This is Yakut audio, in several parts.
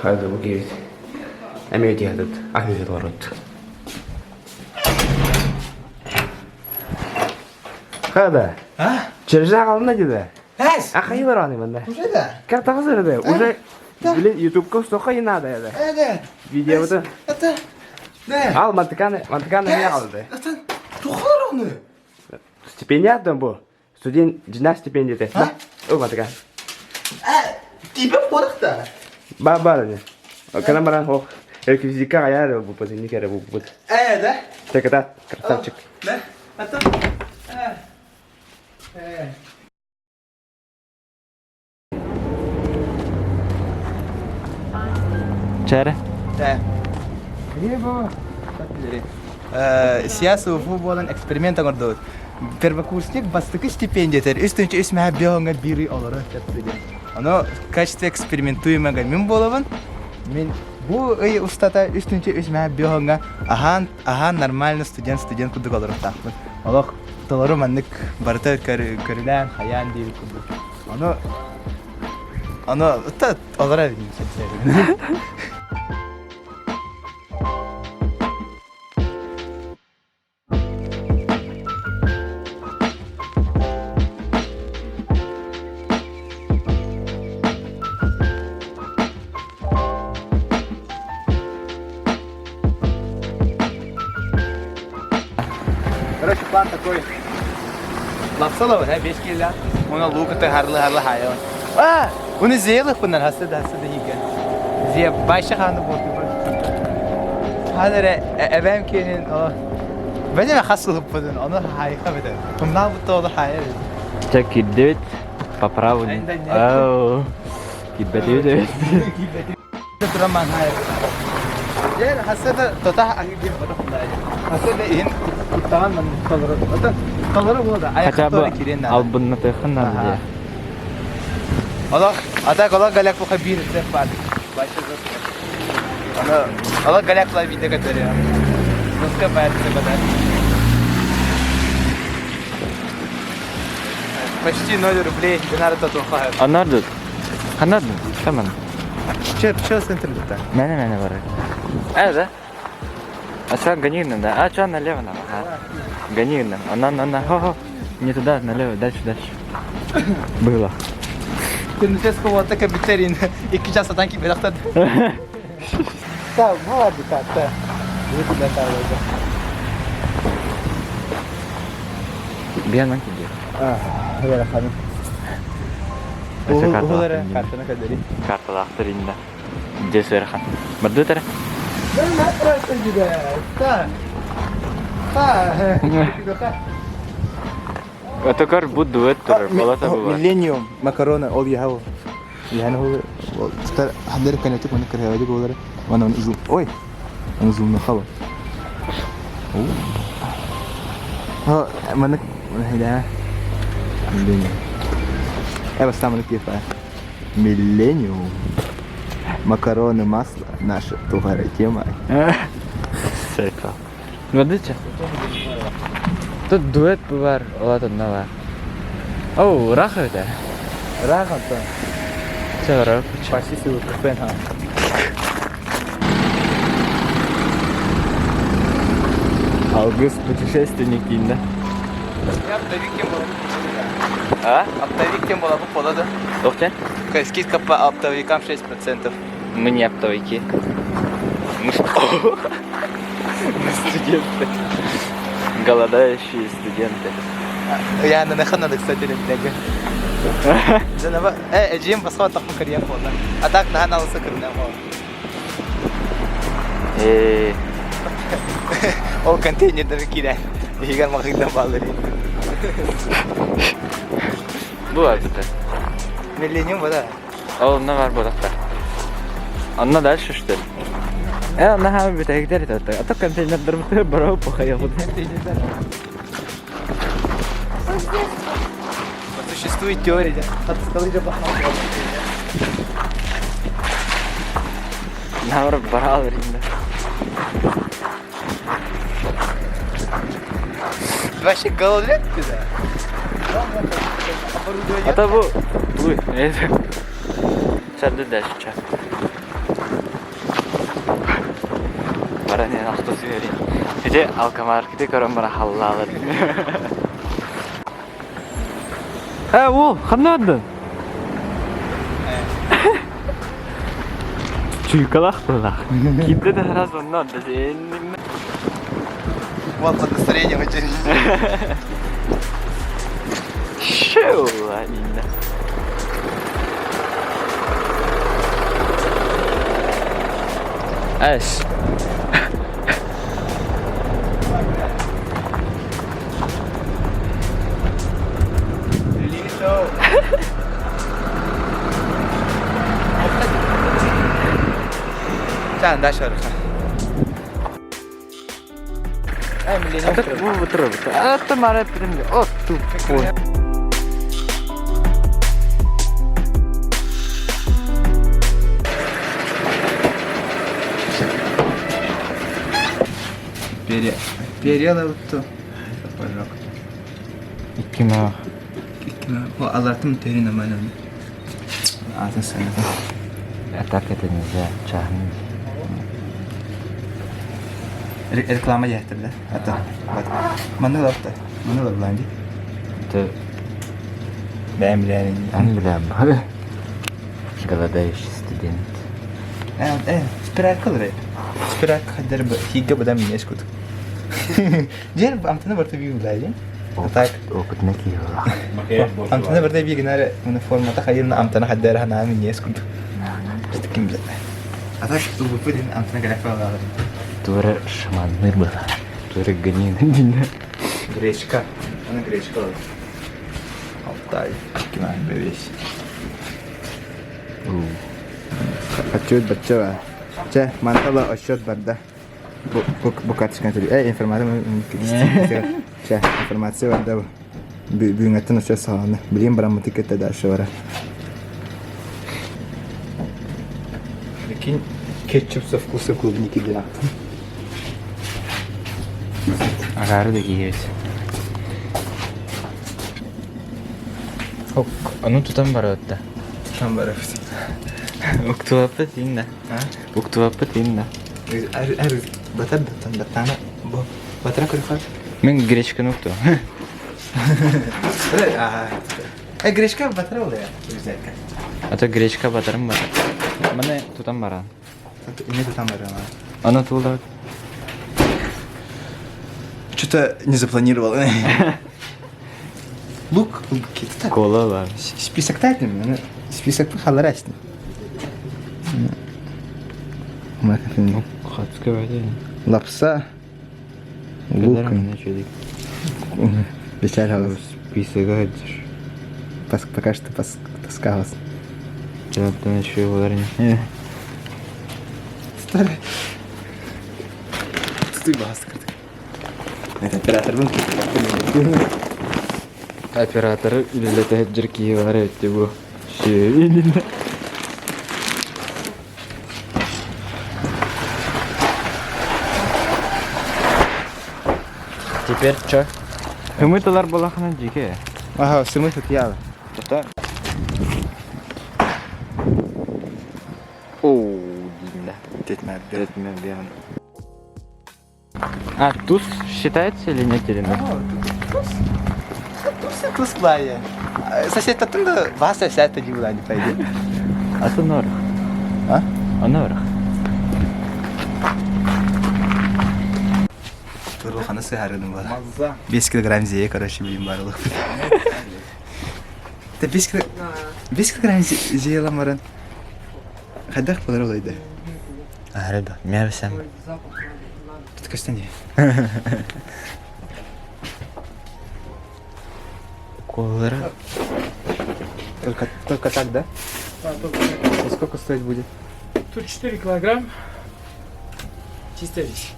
Хайда бу киһибит эмиэ тиһэтит аһыы олорут. Хада. А? Черза алына деді. Әс! А хайы бар аны мында. Уже да? Картаға сырды. Уже блин ютубка стока не надо это. Это. Видео Это. Да. Ал мантыканы, мантыканы не алды. Это. Тухар оны. Стипендия бу. Студент жина стипендия те. А? О мантыкан. А, тебе порохта. Ба бар не. Канам баран хох. Реквизика аяр бу пазини кере бу бу. Э, да? Так это красавчик. Да? Это. Э. Э. Чәрі. Да. Либо. Сиясы уфу болан эксперимент оңордубут. Первокурсник бастакы стипендиятер үстүнчү үс мэһэ биоҥа бири олоро студент. Оно в качестве экспериментуемого мин буолабын. Мин бу ый устата үстүнчү үс мэһэ биоҥа аһаан аһаан нормально студент студент курдук олоруохтаахпын. Олох толору маннык барыта көрүлээн хайаан диэбит курдук. Ону ону олоро эбит Короче, план такой. Лапсалова, да, 5 килля. Уна лука ты харлы харлы хайа. А, уны зелых бунар хасы да хасы да хиге. Зе байша ханы болды. Ханere эбэм кенин о Бәне хасылып будun onu хайха беден. Кымнал бутты олы хайа. Ча кирдебит по праву. Ау. Кирбетебит. Тураман хайа. Жер хасы да тота ахи дип бара Хасы да ин куттаган мен толору. Ата толору болду. Хотя бы албыннатыхын надо де. Олох, ата олох галяк буха бир цех бар. Башы Аны олох галяк ла виде көтөрү. Руска бар бадар. Почти 0 рублей динар татуха. Анардыт. Ханардыт. Таман. Че, че центр да? Мәне мәне бар. Э, да? А что, гони да? А что, налево нам? Ага. Гони нам. Она, она, она. Хо, хо. Не туда, налево, дальше, дальше. Было. Күнүсес кубатта кабитерин 2 час атан кип белактады. Та, бу та, та. Бу да та. Бианан киде. А, вера ханым. Уһулары картаны кадери. Карталахтыр инде. Дес верхан. Барды тара. Та. Та. Отокар бу дуэт турар, болата бу. Миллениум макарона ол яхау. Yani هو حضر كانت تكون كره هذيك ولا وانا نزوم اوي نزوم خلاص ها منك هدا ميلينيوم ايه بس تعمل كيف ميلينيوم макароны масло наша тугая тема Сәйфа. Бардыча. Тут дуэт бар, олата нава. Оу, раха это. рахата Че рах? почти силу ха Алгыс путешественник инде. Оптовик кем была А? Оптовик кем была бы полада. Доктор? Скидка по оптовикам 6%. Мы не оптовики. Мы что? Мы студенты. Голодающие студенты. Я на нахана, кстати, ребята. Жанаба, э, джим басқа тақпын кірген болды. А так нахан алысы кірген болды. Э, Ол контейнерден кирен. Егер мағыңда балыр. Бу бар бит. Миллениум бада. Ол на бар бодақтар. Анна дальше что ли? Э, анна хам бит эгдер это. А то контейнер бит барау похая вот. Существует теория, от скалы до Намыр барал ринда. Вообще гололед ты да? А то бу Уй, это. Сәлде дальше ча. Баран иһэн ахта сүһэрин. Ити алкомаркеты көрөн баран халлаалар. Э, уол, ханна бардын? Чуйкалах тылах. Киирдэ да раз онно Вот под настроение очень. Шоу, Нина. Эс. Чаан дальше барыха. Это мара О, тупой. Пере... Переловту. Сапожок. Икки мах. Икки мах. О, алартым төһү нормально. Атын саната. А так это нельзя. Чахнуть. Реклама яхтыр да? Ата. Маны лапта. Маны лабланди. Это... Бэм билэрин. Ан билэм. Голодающий студент. Э, э, спираль кылыр. Спираль хаддар хигга бадам минес кут. Дьэр амтана барта бии улайын. Так. Опытный киһи Амтана барта бии гынары мына формата хайырна амтана хаддар ханаа минес кут. Ким билет. А так УБП дин амтана графа алар. Тура шаманныр была. Тура гонин. Гречка. Она гречка. Алтай. Киман бевес. Отчет бачча. Чэ, мантала отчет барда. Бу бу карточканы төлүү. Э, информация Чэ, информация барда бу. Бүгүҥҥэттэн отчет саҕаланна. Билигин бараммыты кытта дальше бара. Прикинь, кетчуп со вкусом клубники диэн ааттым. Араары да киһиэбит. Ок, ону тутан барыатта. Тутан барабыт. Уктубаппыт инна. Уктубаппыт инна. Батар даттан баттаана бу батара көрөхөр. Мен гречканы укту. Э, гречка батара ол я. А то гречка батарым батар. Маны тутан баран. Эмне тутан баран? Аны туулар. Что-то не запланировал. Лук, лук, Кола бар. Список тайтым, список халарасны. Лапса, лук. Печаль Список Пока что таскалась. Старый. Стой, Это оператор был. Операторы үлэлэтэ сылдьар киһи баар эбит бу. Теперь чё? Ымытылар балахана дьике. Ага, сымы тут я. Оо, динда. Тетмэ А туз считается или нет или нет? Туз туз плая. Сосед оттуда вас сосед не была не пойдет. А то норх. А? А норх. Турлуханы сыһарыдым бар. 5 килограмм зее, короче, билим барылық. Та 5 килограмм 5 килограмм зее ламарын. Хайдах болар олайды. Арыда, мявсам. Тут костяне. Колера. Только, только так, да? Да, только так. И сколько стоить будет? Тут 4 килограмм. Чисто весь.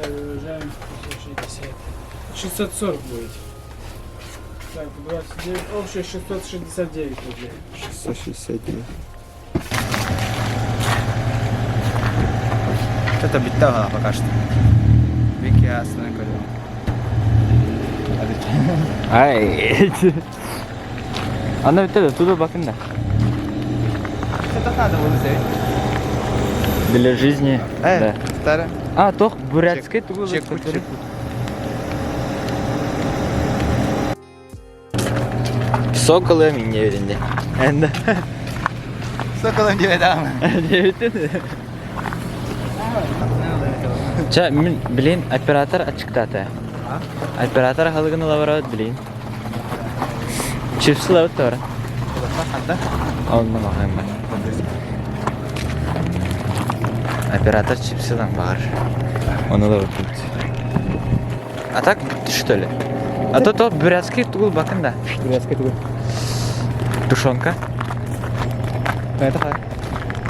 Так, выгружаем 160. 640 будет. Так, 29, общее 669 рублей. 669. Что-то битта пока что. Вики ясно, Ай. Ана битте туда бакын да. Что-то надо было взять. Для жизни. Э, Да. Хатара. А, тох бурятский тугу Чекут, чекут. Соколы мине веринде. Энде. Соколым диэбит аама. Диэбитин. Ча, мин, блин, оператор ачыктаата. Оператор аһылыгын ыла блин. Чипсы ылабыт да Ханта? Онно маҕаһыын бар. Оператор чипсы ылан баҕар. Ону ылабыт. А так что ли? А то то бурятский тугул бакын да. Бурятский тугул. Тушенка. Это хай.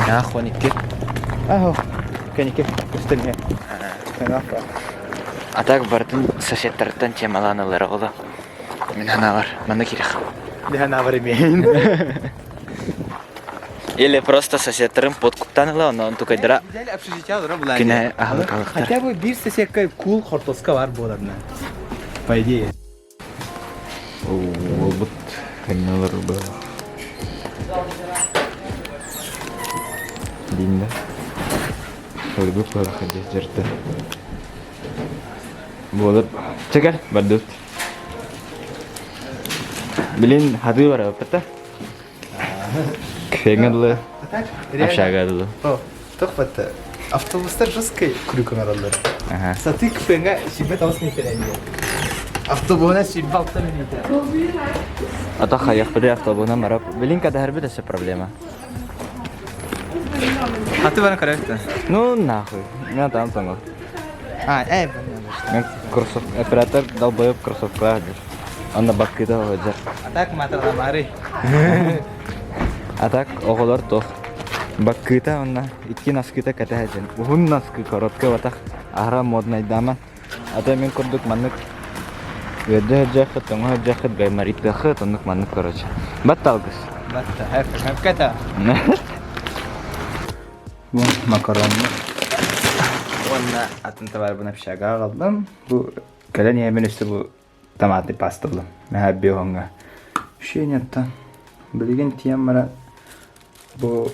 Ах, он икки. Ахо. Кэники. Көстөрме. А так бартын соседтарыттан темалаан ылар оҕоло. Мин ханаабар, манна киирэх. Мин ханаабар имеин. Или просто соседтарын подкуптан ыла, онон тукайдара күнэ аһылык алыктар. Хотя бы биир соседка кул хортоска бар буоларна. По идее. Уолбут ханналар было. Динда. Өлбүт буолаха дьэртэ. Буолар. Чекер, бардыт. Блин, хаты бар опыта. Кфеңе дылы, общага дылы. Тохпатта. Автобустар жесткой крюк оҥороллор. Сатыы кфеҥа сүүрбэ тоҕус миэтэрэ Автобуһунан 26 мүнүүтэ. А то хайахпыты автобуһунан барап. Блин, кадаһарбыт өссө проблема. А ты баран көрөбүт Ну нахуй. Меня там тоҥо. А, э, Мен кроссов... Оператор долбоеб кроссовкалаах диир. Онно баккыта сылдьар. А так маталамары. А так оҕолор туох баккыта онно икки носкыта кэтэ сылдьан. Уһун носки, короткай батах аһара моднайдааман. А то мин курдук маннык үөрдэ сылдьыаххыт, тоҥо сылдьыаххыт, гайморитыаххыт, оннук маннык короче. Батталгыс. Батта, хэп, Бу макаронну уонна атын товарбын общага аҕаллым. Бу кэлэн иһэммин өссө бу томатный паста ыллым. Мэһэ биоһоҥҥо. Шенеттан. Билигин тиийэн баран бу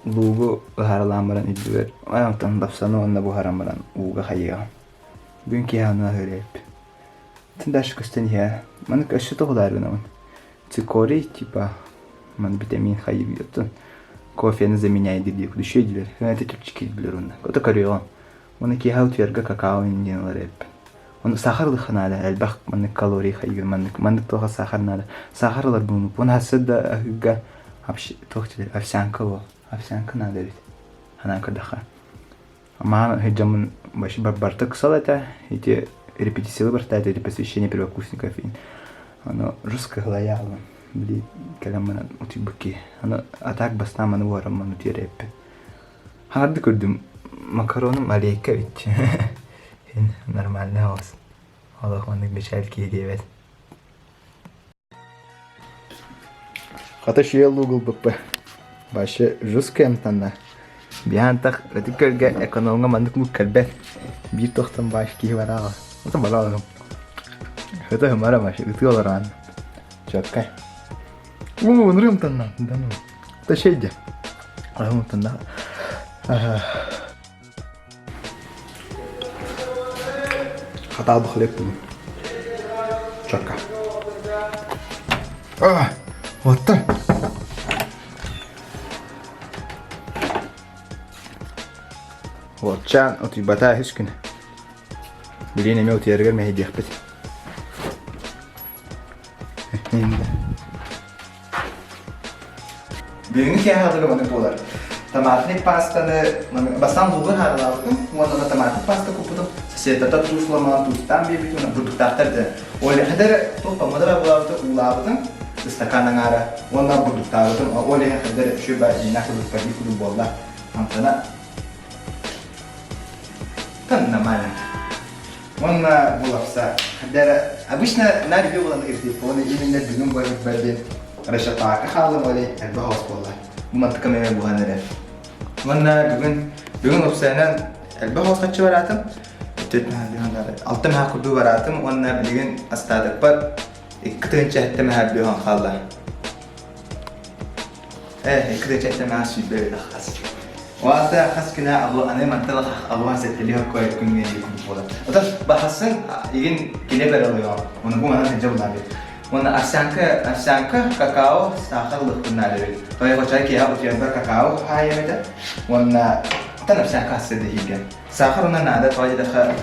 луугу ыһаарылаан баран үрдүгэр онтон лапсаны уонна буһаран баран ууга хайыаҕым. Бүгүн киэһэ онно аһыырайбыт. Итин дальше көстөн иһэ. Маннык өссө тоҕулаар гынабын. Цикорий типа ман витамин хайыы кофены заменяет диир күдүшүө диилэр. Это чэпчэки билэр уонна. Ото көрүөҕүм. Уонна киэһэ утуйарга какао диэн ылар эбиппин. Ону сахар ылыахха наада, элбэх маннык калорий хайыыр маннык маннык туоха сахар наада. Сахар ылар буолуп. Уонна хасса да аһыырга туох диилэр овсянка буол. Овсянка наада эбит. Ханаан көрдөххө. Маан сылдьаммын вообще барбарта ыксал этэ. Ити репетициялы барта эти посвящение первокурсников. Ону жестко һылайаалым. Били кэлэн манан утуйбут киһи. Аны а так бастаан маны уораммын утуйар эппин. Хаҥарды көрдүм макароным алейка эбит. Ин нормальный оҕус. Олох маннык бэчээл киһи диэбэт. Хата шиэ луугулбуппа. Вообще жестко эмтанна. Биһаантах ытык көргө экономҥа маннык луук кэлбэт. Биир тохтон бааш киһи барааҕа. Ото барааҕым. Хата хымара вообще ытыы олорон. Четкай. Уу, ынырым танна. Да ну. Да шейде. Аһым танна. Хатаалбы хлеб буну. Чакка. А, оттон. Уолчаан утуйбата үс күн. Билиэн эмиэ утуйарыгар мэһэйдиэхпит. Бүгүҥҥү киэһэ аһылыга маннык буолар. Томатный пастаны бастаан луугун хаарылаабытым уонна томатный паста куппутум. Сетата туусламаан туустаан биэрбитим уонна бурдуктаахтар да. Ол иһин туох помидор булаабыты уулаабытым ыстакаан аҥаара уонна бурдуктаабытым. Ол иһин хадэр үчүгэй дьиҥнээх курдук пари курдук буолла. Амтана нормально. Уонна бу лапса. Хадэр обычно на ревью булан ирдиир. Оны именно бүгүн бойбут бэрдин расчеттаакка хааллым оли элбэх оҕус буолла. Бу мантыкам эмэ буһан эрэр. Уонна бүгүн бүгүн уопсайынан элбэх оҕус хаччы бараатым. Алта мэһэ курдук бараатым уонна билигин астаатыкпар 2 тыһыынча мэһэ бүһэн хаалла. Э, 2 тыһыынча мэһэ сүүрбэ хас. Уата хас күнэ абу аны мантан абуан сэттили хоккой күҥҥэ дии буолар. Отон бахасын игин киле берелио. Оны бу манан сылдьа булаабыт. Уонна овсянка, овсянка, какао, саахар ылыахпын Той хоча киэһэ утуйарбар какао хаайым этэ. Уонна отон овсянка ассы диһигэ. Саахар уна наада тоҕо диэтэххэ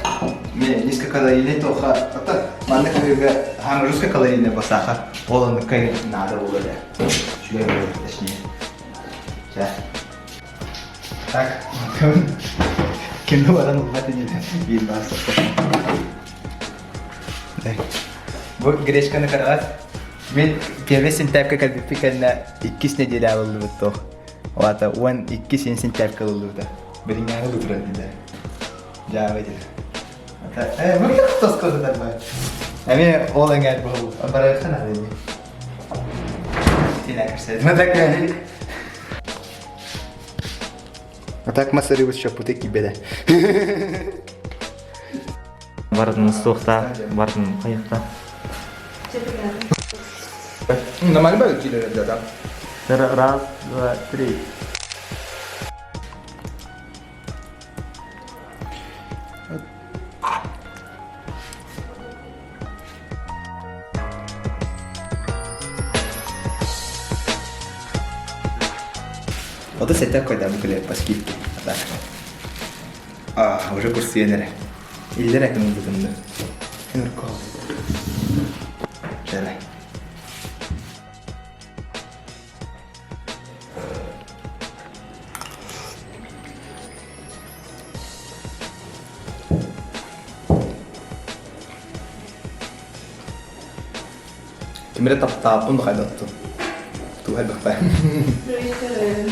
низкокалорийный тоха оттон маннык аһыыга хаама русскокалорийный бо саахар ол оннукка наада буолуо этэ. Үчүгэй буолуо точнее. Чэ. Так, кими баран ылбат инитэ биир баас Бу гречканы караҕат мин первый сентябрька кэлбиппит кэннэ иккис неделя ылыллыбыт туох. Ол 12 син сентябрька ылыллыбыта. Билиҥҥээҥи ылы турар диде. Дьаабы диде. Э, бу тоска сытар бай. Эми ол эҥээр буолу. Барыахха наада ини. Тина көрсөдүм. А так масырыбыт шаппыты кибеде. Бардын устуохта, бардын хайахта. Нормально бары киирэр да. Раз, два, три. Ото сэтэ койдабы күлэ по скидке. Так. А, уже курсуен эрэ. Иллэр әкім бутунду. Нуркол. Чарай. Кимире таптааппын да хайдаттым. Туһа элбэхпэ.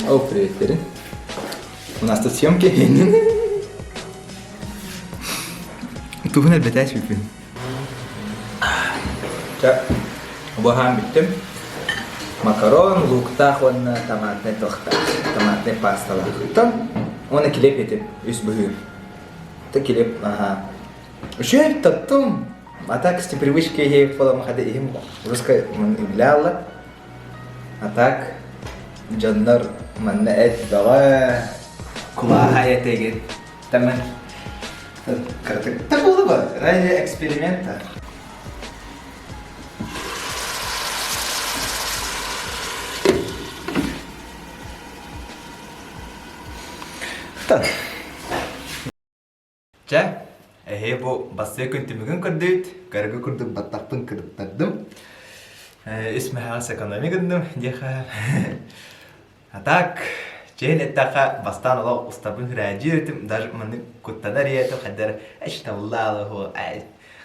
О, приветтерин. У нас тут съемки. Туһун элбэтээ сүүпүн. Ча, буһаан бүттүм. Макарон, луктаах уонна томатнай туохтаах, томатнай пасталаах. Оттон уонна килиэп этим, үс быһыы. Это килиэп, ага. Үчүгэй тоттум. А так, с привычки иһи буоламахада иһим русскай являла. А так, дьоннор манна эт бөҕө, кулааха этэгин. Таман кыратык так буолуба, ради эксперимента. Так. Чэ, эһи бу бастыы күн түмүгүн көрдүүт, көргө курдук баттахпын кырыттардым. Үс мэһэҕэ сэкономи гынным диэхэ. А так, чээн эттэххэ, бастаан олох устабын хүрээдьиир этим, даже маннык куттанар этим, хайдар эчталлаалаһу,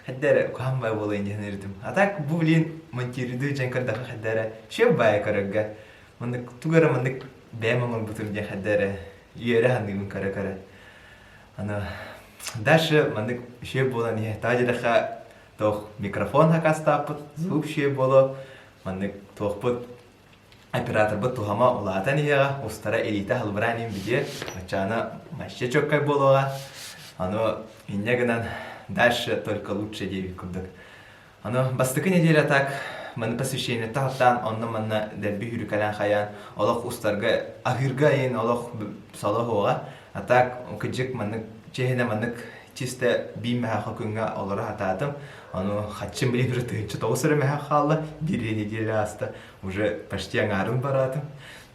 хайдар куһаан бай буолайын диэн этим. А так, бу блин, монтируйду дьэн көрдөххө хайдара, шөп бай көрөргө. Маннык тугу эрэ маннык бэйэм оҥорбутум диэн хайдара үөрэ саныыбын көрө-көрө. Аны дальше маннык үчүгэй буолан иһэ. Таа диэтэххэ туох микрофон хакастааппыт, звук үчүгэй буолуо. Маннык туохпут операторбыт туһама улаатан иһиэҕэ, устара илиитэ халбыраан иһин бүтүө, оччоҕуна вообще чёккай буолуоҕа. Аны инньэ гынан дальше только лучше диэбит курдук. Аны бастакы неделя так маны посвящение таһаттаан онно-манна дэлби хүрүкэлээн хайаан олох устарга аһыырга айын олох соло суоҕа. А так кыдьык маннык чиэһинэ маннык чисто биир мэһэхэ күҥҥэ олоро сатаатым. Ону хаччым билин уже 1009 эрэ мэһэх хаалла. Биир неделя ааста уже почти аҥаарын бараатым.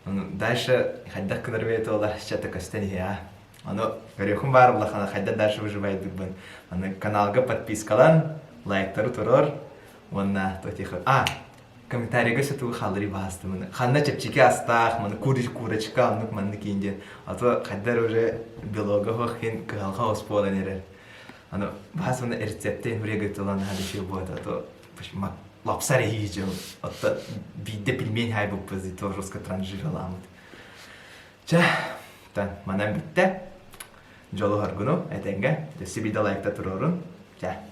Ону дальше хайдах гынар бэйэтэ олар чата көстөн иһиэ. Ону көрүөхүм баар улахана хайда дальше выживайдыкпын. Аны каналга подпискалан, лайктары турор уонна то тихо. А, комментарийга сатуу хаалларыы баастымын. Ханна чэпчэки астаах, маны курочка, оннук маннык иин диэн. А то хайдар уже белога хохин кыһалҕа ос буолан эрэр. Аны баас уонна рецептин хурега тылан хадыши буот, а то лапсар иһии Отто биирдэ пельмень хайбыппыз тоже руско транжираламыт. Чэ, манан бүттэ. Дьолу-соргуну этэҥҥэ, өссө биирдэ лайкта туруорун. Чэ.